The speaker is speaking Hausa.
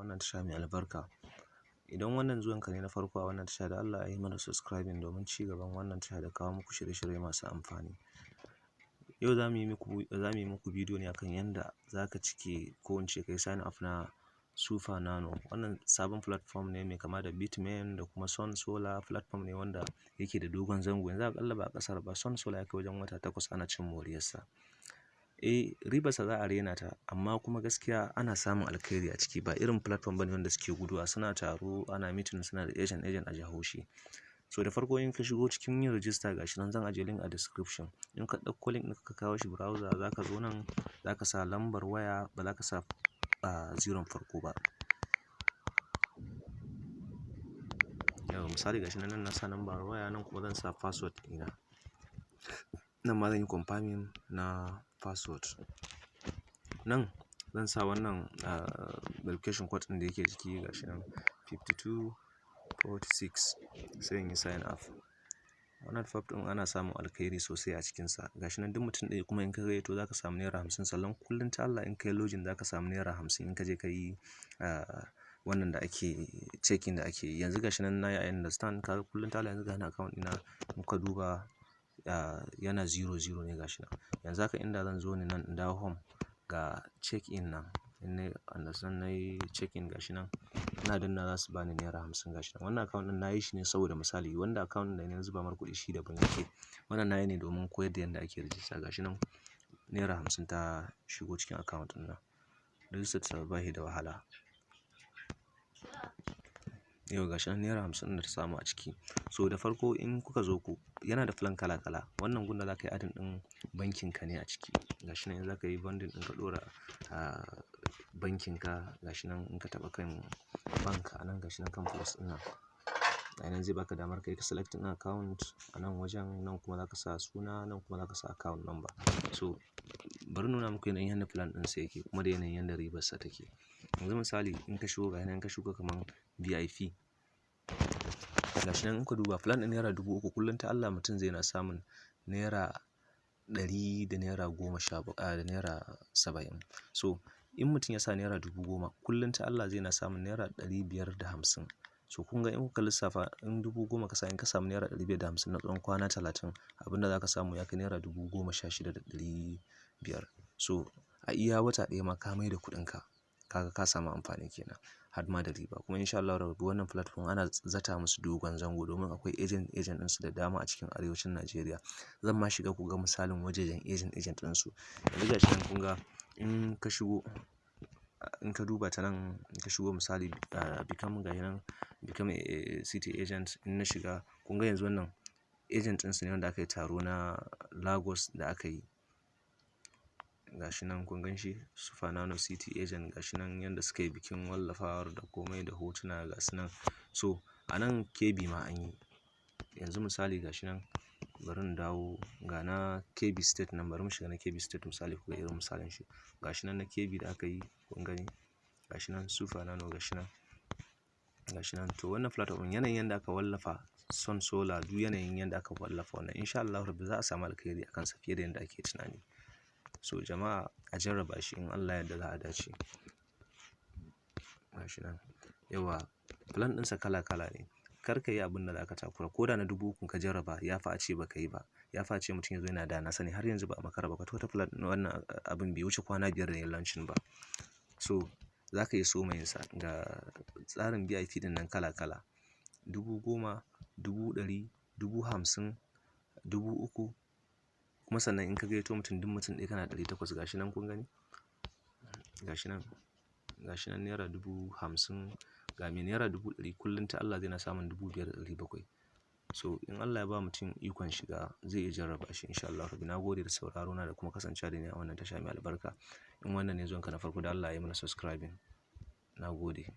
wannan tasha mai albarka. Idan wannan zuwanka ne na farko a wannan tasha, da Allah a yi mana subscribing domin ci gaban wannan tasha da kawo muku shirye-shirye masu amfani. Yau za mu yi muku bidiyo ne akan yanda za ka cike, ko in ce ka yi sign up na Super Nano. Wannan sabon platform ne mai kama da Bitmain da kuma Sun Solar. Platform ne wanda yake da dogon zango. Yanzu aƙalla ba a ƙasar ba, Sun Solar ya kai wajen wata 8 ana cin moriyarsa. Eh, ribarsa za a rena ta, amma kuma gaskiya ana samun alkhairi a ciki. Ba irin platform bane wanda suke guduwa, suna taro, ana meeting, suna da agent agent a jihohi. So da farko, in ka shigo cikin yin register, gashi nan zan ajiye link a description. In ka ɗauko link ɗin ka kawo shi browser, za ka zo nan, za ka sa lambar waya, ba za ka sa zeron farko ba. Yauwa, misali gashi nan, na sa lambar waya, nan kuma zan sa password ɗina. Nan ma zan yi confirming na password. Nan zan sa wannan verification code ɗin da yake jiki, gashi nan 5246, sai in yi sign up. Wannan app ɗin ana samun alkhairi sosai a cikinsa. Gashi nan, duk mutum ɗaya kuma in ka gayyato, za ka samu ₦50. Sannan kullum ta Allah in ka yi login, za ka samu ₦50 in ka je ka yi wannan da ake checking da ake yi. Yanzu gashi nan na yi, I understand. Kaga kullum ta Allah yanzu ga account ɗina, muka duba, yana zero zero ne gashi nan. Yanzu haka inda zan zo ne nan in dawo home, ga check in nan. In nayi understand, na yi check in, gashi nan ina danna, za su bani ₦50, gashi nan. Wannan account ɗin na yi shi ne saboda misali, wanda account ɗin da na zuba mar kuɗi shi daban yake. Wannan na yi ne domin koyar da yanda ake register. Gashi nan ₦50 ta shigo cikin account ɗin nan. Register ta bashi da wahala. Yau gashi nan ₦50 da ta samu a ciki. So da farko in kuka zo ku, yana da plan kala kala. Wannan gun da za ka yi adding ɗin bankin ka ne a ciki. Gashi nan in za ka yi bundle ɗin ka ɗora bankin ka, gashi nan in ka taɓa kan bank a nan, gashi nan kan plus ɗin nan. A nan zai baka damar ka yi selecting account a nan wajen, nan kuma za ka sa suna, nan kuma za ka sa account number. So bari in nuna muku yanayin yanda plan ɗinsa yake kuma da yanayin yanda ribarsa take. Yanzu misali in ka shigo, ga nan in ka shigo kaman VIP. Gashi nan in ka duba plan ɗin ₦3,000, kullum ta Allah mutum zai na samun ₦100 da ₦17 da ₦70. So in mutum ya sa ₦10,000, kullum ta Allah zai na samun ₦550. So kun ga in kuka lissafa, in 10,000 ka sa, in ka samu ₦550 na tsawon kwana 30, abin da za ka samu ya kai ₦16,500. So a iya wata ɗaya ma ka mai da kuɗinka. Kaga ka samu amfani kenan har ma da riba. Kuma in sha Allahu rabbi wannan platform ana zata musu dogon zango domin akwai agent agent ɗinsu da dama a cikin arewacin Najeriya. Zan ma shiga ku ga misalin wajajen agent agent ɗinsu. Yanzu gashi nan kun ga in ka shigo, in ka duba ta nan, in ka shigo misali become, gashi nan become a city agent, in na shiga, kun ga yanzu wannan agent ɗinsu ne wanda aka yi taro na Lagos da aka yi. Gashi nan kun gan shi, Super Nano City Agent, gashi nan yanda suka yi bikin wallafawar da komai da hotuna gasu nan. So a nan Kebbi ma an yi. Yanzu misali gashi nan, bari in dawo ga na Kebbi State nan, bari mu shiga na Kebbi State misali ku ga irin misalin shi. Gashi nan na Kebbi da aka yi, kun gani, gashi nan Super Nano, gashi nan. Gashi nan. To wannan platform, yanayin yanda aka wallafa Sun Solar, duk yanayin yanda aka wallafa wannan, in sha Allahu rabbi za a samu alkhairi a kansa fiye da yanda ake tunani. So jama'a, a jarraba shi, in Allah ya yarda za a dace. Gashi nan. Yauwa, plan ɗinsa kala kala ne. Kar ka yi abin da za ka takura. Ko da na 3,000 ka jarraba, ya fi a ce ba ka yi ba. Ya fi a ce mutum ya zo yana da na sani har yanzu ba a makara ba. Kwata kwata plan wannan abin bai wuce kwana 5 da yin launching ba. So za ka iya soma yin sa, ga tsarin VIP ɗin nan kala kala. 10,000, 100,000, 50,000, 3,000. Kuma sannan in ka gayyato mutum, duk mutum ɗaya kana 800, gashi nan kun gani. Gashi nan, gashi nan ₦50,000, ga mai ₦100,000, kullum ta Allah zai na samun 5,700. So in Allah ya ba mutum ikon shiga, zai iya jarraba shi in sha Allahu rabbi. Na gode da sauraro na da kuma kasancewa da ni a wannan tasha mai albarka. In wannan ne zuwan ka na farko, da Allah ya yi mana subscribing. Na gode.